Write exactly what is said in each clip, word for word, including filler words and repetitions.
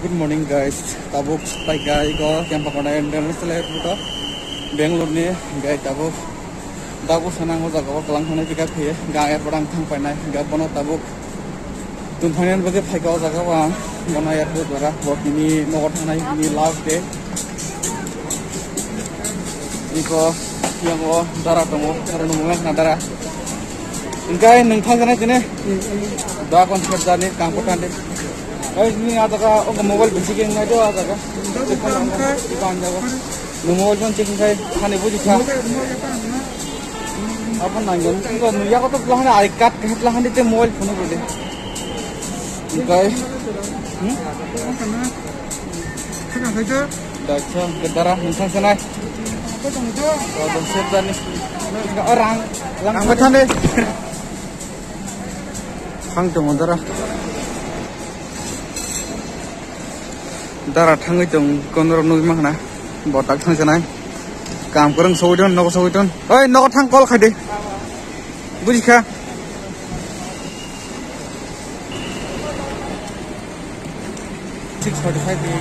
Good morning guys, tabuk paika iko Kempakona International Airport o Bangalore ni, guys, tabuk tabuk sana o jaga o kalang thani pick up khaye ga airport ang thang painai ga bono tabuk tungthani bagwi phaika o jaga o ang bono airport bara bo tini nogo thangnai ni last day. Iko yang o dara tongo, aro nungmung na dara. Engkai nung thang jana tini. Da kon sep jani kang ko thang de. Ai ni ada ka o mobile bisi ke ngai do ada ka. Iko anja ko. Nung mobile phone checking kai thani buji kha. Apa nang jon ko nu ya ko to lahana ai kat ke lahana te mobile phone ko de. Engkai. Hmm? Dacha, kedara, nung thang sanai. Oh, dong sep jani. Oh, rang, rang. Ang bathane. Thang tongo dara. Dara thangwi tong, konro nugwi makhna. Botak thang sanai. Kam kwrwng sogwi ton, nogo sogwi ton. Oi, nogo thang call khai de. Buji kha. Six forty-five ni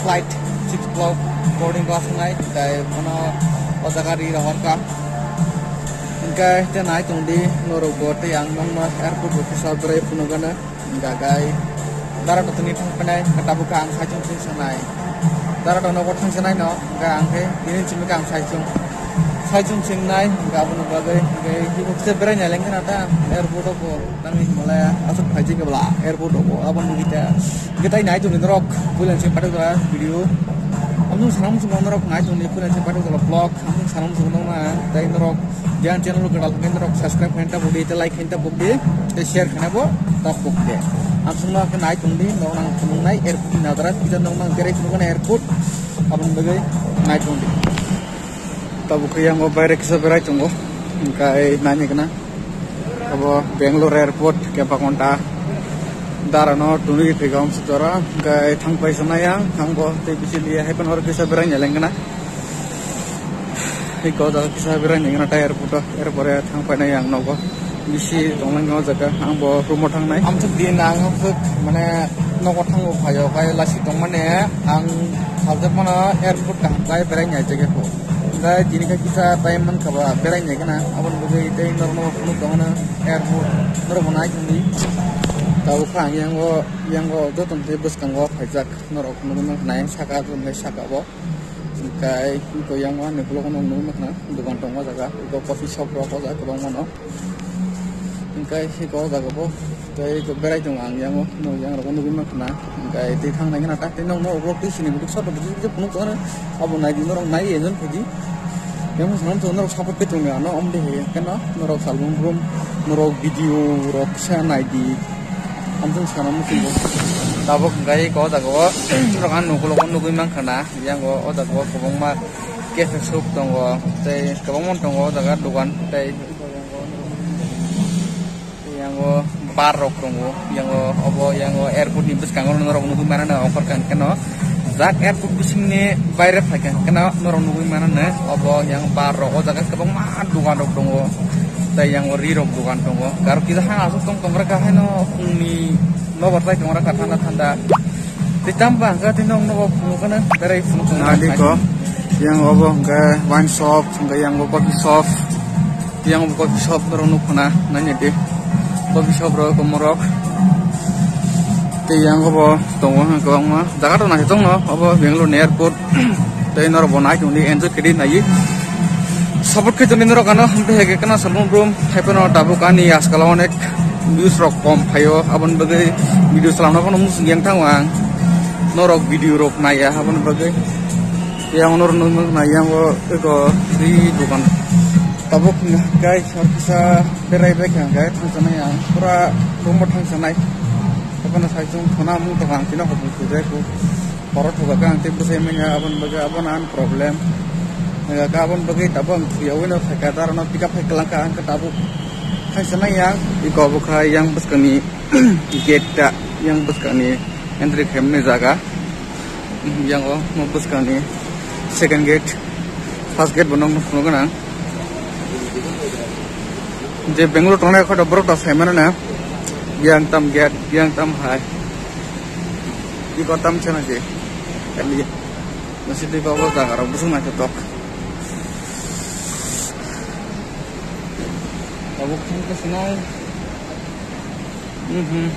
flight, six o'clock boarding pass wngnai, tai bono o jaga ri rohor kha. Hingke te nai tong di norok bo tei ang nokno airport bo kisa berai phunukgana, hingka gai dara totoni thang phainai, hingke tabuk khe ang saichung sung sanai. Dara tono bo thang sanai no, hingke ang khe bini simi khe ang saichung, saichung singnai, hingke aboni bagwi hingke kisa berai nai lengkhe na ta airport o bo. Tangwi himalaya aswk phaijak khe bwla airport rogo abo nugwi ta. Hwnkhe tai nai tongni norok puila se paithak jora video. Amtwng sanam muchungo norok nai tongni puila se paithak jora vlog. Amtwng sanam muchungo nokna tai norok jang channel gwdal hwnkhe norok subscribe khaina tabuk di, tei like khaina tabuk di, tei share khaina bo tabuk di. Amtwngno khe nai tongdi, norok nang phunuknai airport ni nadra kisa nokna berai phunuknai airport. Aboni bagwi nai tongdi. Tabuk khe yang o baire kisa berai tongo, hwnkhe nai ni gana. Abo Bangalore Airport, Kempakona. Dara no tuni phega om sutora, hwnkhe thang paisa nai ang, thang bo tei bisi liya hai phano oro kisa berai ni lengkana. Iko jaga kisa berai ni gana tai airport o, airport e thang painai ang nogo. Bisi tongmani o jaga, ang bo room o thangnai. Amtwk din ang amtwk, mane, nogo thango phaio, kai lasi tongmani, ang saljakmano airport kaham kai berai ni aijak ya kho. Hingke tini khe kisa time mankha ba berai ni gana, aboni bagwi tei norok no phunuk tongmani airport, norok bo nai tongdi. Tabuk kha ang yang o, yang o joto ni bwskango phaijak, norok nugwi mankha nai saka, joto ni saka bo. Hingke iko yang o ani vlog o nugwi mankha na, dogan tongo o jaga, iko coffee shop rok o jaga kwbangma no. Hingke iko o jaga bo tei iko berai tongo ang yang o, no yang rok o nugwi mankha na. Hingke tei thang nai gana ta tei nokno ulo tei sini butuk soto butuk je phunuk tongmani abo nai di norok nai enjoy khaidi. Yang sanam to norok support khe tongni ano om de he keno norok salbung brum norok video rok sa nai di. Amtwng sana muchungo. Tabuk hingke iko o jaga o norok ang nukulogo nugwi mankha na. Yang o, o jaga o kwbangma cafe shop tongo, tei kwbangma tongo o jaga dogan, tei yang o bar rok tongo, yang o, obo yang o airport ni bwskango norok nugwi mano na, okor khe no jak airport bisingni baire phaikha hwnkhe no norok nugwi mano na, obo yang bar rok, o jaga kwbangma dogan rok tongo, tei yang o ri rok dogan tongo, aro kisa ha aswk tong tongra kha haino phungni nobar chai tongra kha thanda thanda. Tei tamo ba hwnkhe tei nok nogo phunukgana berai phunuk tongma Nadi ko. Yang obo hwnkhe wine shop, hwnkhe yang bo coffee shop. Yang bo coffee shop rok nuk khna nani di. Coffee shop rok komorok. Tei yang obo tongo hwnkhe kwbangma jaga rok naithotok no obo Bangalore ni airport. Tei norok bo nai tongdi enjoy khe di nai. Support khe tongdi norok ano hwnkhe hwnkhe kana salmung brum hai phano tabuk ani askal onek views rok kom phaio, aboni bagwi video salamna phano muchung yang thango ang. Norok video rok naiya, aboni bagwi yang norok nukmano naiya, o eko ri dogan. Tabuk guys, or kisa berai bai kha guys, thangsanai ang pura room o thangsanai. Abono sai chung khona mung tong ang tino hopung khujai ku. Horo thuka khe ang tei bwsai manya, aboni bagwi abono ang problem. Hwnkha khe aboni bagwi tabuk ang thuyaui no phaikha, aro no pick up khai kwlangkha, ang khe tabuk thangsanai ang. Iko obo kha yang bwskangni gate ta, yang bwskangni entry khaimani jaga. Yang o mo bwskangni second gate, first gate bo nokno phunukgwi nang. Je Bangalore tongnai kho borok ta sai mano na, yang tam gate, yang tam hai. Di kotam chana je. Kali. Nasi di kobo jaga rok busung naithotok. Tabuk thang khe sinai. Mhm.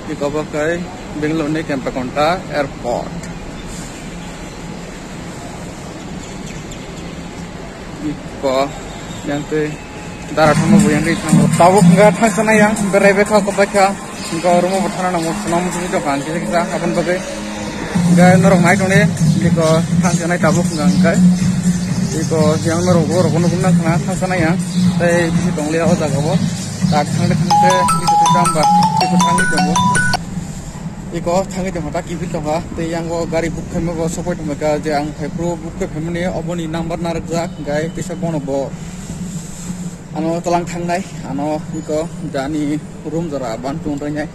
Di kobo kai Bangalore ni Kempegowda Airport. Iko yang tei dara thangma bo yang tei thango. Tabuk hwnkha thangsanai yang berai bekha kopai kha. Hwnkha room bo thana nango, sono muchungwi tongkha ang kisa kisa aboni bagwi. Hwnkha norok nai tongdi, iko thangsanai tabuk hwnkha hwnkhe. Iko yang norok bo rokno gumna khna thangsanai yang. Tei bisi tonglia o jaga bo. Tak thangde thangde bisi tongkha hwnba, iko thangwi tongo. Iko thangwi tongkha, ta kiphil tongkha, tei yango gari book khaima bo sokoi tongkha, je ang phaiphuru book khai phaimani oboni number narwkjak, hwnkhe kisa bono bo ano twlang thangnai, ano iko jani room jora ban tong tongnai,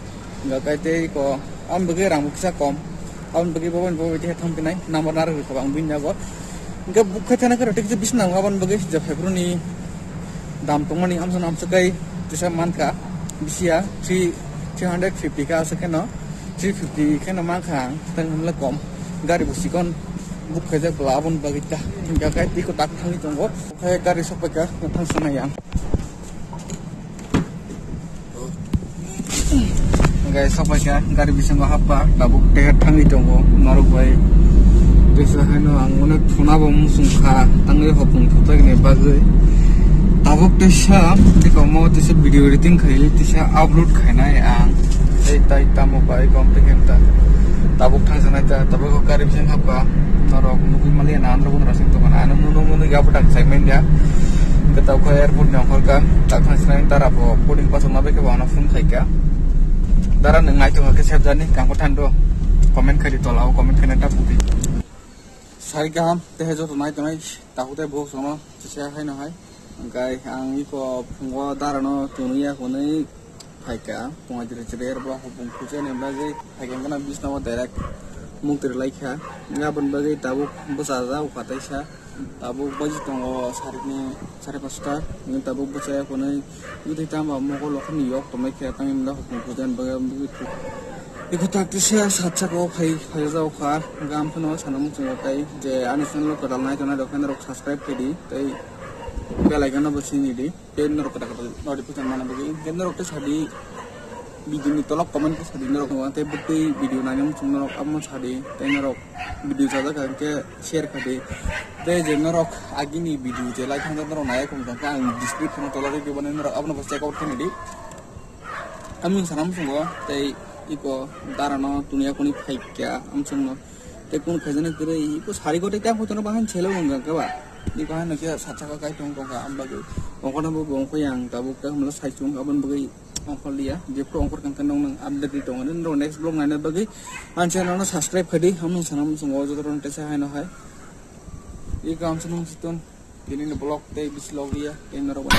hwnkhe tei iko aboni bagwi rang bo kisa kom, aboni bagwi bo, bo tei thang pinai number narwk rikha ang bini yago. Hingke bukhe thana khe rwtwi kisa bisna nango, aboni bagwi je phaiphuru ni dam tongmani amsano amswk kai kisa mankha, bisiya three, three hundred fifty kha, aswk kheno three fifty kheno mankha ang, tei hwnle kom gari bo chikon buk khaijak bwla aboni bagwi ta hingka khe tiko tak thangwi tongo, khe gari sokpaikha thangsanai ang. Guys, sokpaikha gari bisingo hapkha, tabuk teher thangwi tongo norok bai. Teisa haino ang onek thuna bo muchung kha, tangwi hopung thutakni bagwi. Tabuk teisa dikomo teisa video editing khai, teisa upload khainai ang. Tei tai tamo bai kom tei kenta. Tabuk thangsanai ta, tabuk gari bising hapkha. Norok nugwi maliya na, norok rasing tongmani. Ano nunu munu ya budak segment ya. Kita ko airport ni ongkor ka, tak thang sinai tara bo boarding pass ma beke bo ano phone khai ka. Dara nung ngai tong ke sep jani, kang ko thando. Comment khai di tola o, comment khai na ta puti. Sari kaham, te he joto nai tongnai, tahu te bo sono, se hai no hai. Angkai ang iko phungo dara no tunu ya hwnwi. Phaikha, tongwi tiri chiri, aro bo hopung khuchani bagwi phaikha, wngkha na bisna o direct mung tiri laikha. Aboni bagwi tabuk bwchajak ukha taisa, tabuk baji tongo sarikni sare pasta, tabuk bwchaya hwnwi bwtwi tamo mokol rokni yok tongmai khe, tamo hopung khuchani bagwi. Iko tak tisa satsako phai, phaijak ukha, gam phano sana muchungo tai je ani channel o kwtal nai tongnai rok khe norok subscribe khe di, tei bell icon no bo sini di. Tei norok kwtal kwtal notification mana bagwi. Tei norok tei sadi video ni tolok comment khe sadi norok no. Tei bwtwi video nai nang chung norok amo sadi. Tei norok video sajak kha khe share kha di. Tei je norok agini video je like khamjak norok nai kong kha ang description o tola rw di bani norok abono bo check out khe di. Amung sana muchungo tei iko dara no tunia kuni phaikya amchung no. Tei kunu khaijana kwrwi, iko sari kote tei ang hoitono bahan selo wngkha khe ba. Iko haino khe satsaka kai tong tongkha, ang bagwi. Ongkhorna bo, bo ongkho yang tabuk ta hwnla saichung, aboni bagwi ongkhor liya. Jephru ongkhor kang khe nong nang update ri tongo. Nini rok next vlog naina bagwi ang channel no subscribe khai di. Hamung sana muchungo joto rok tesa haino hai. Iko ang channel siton. Tini ni vlog tei bisi log liya. Tei norok.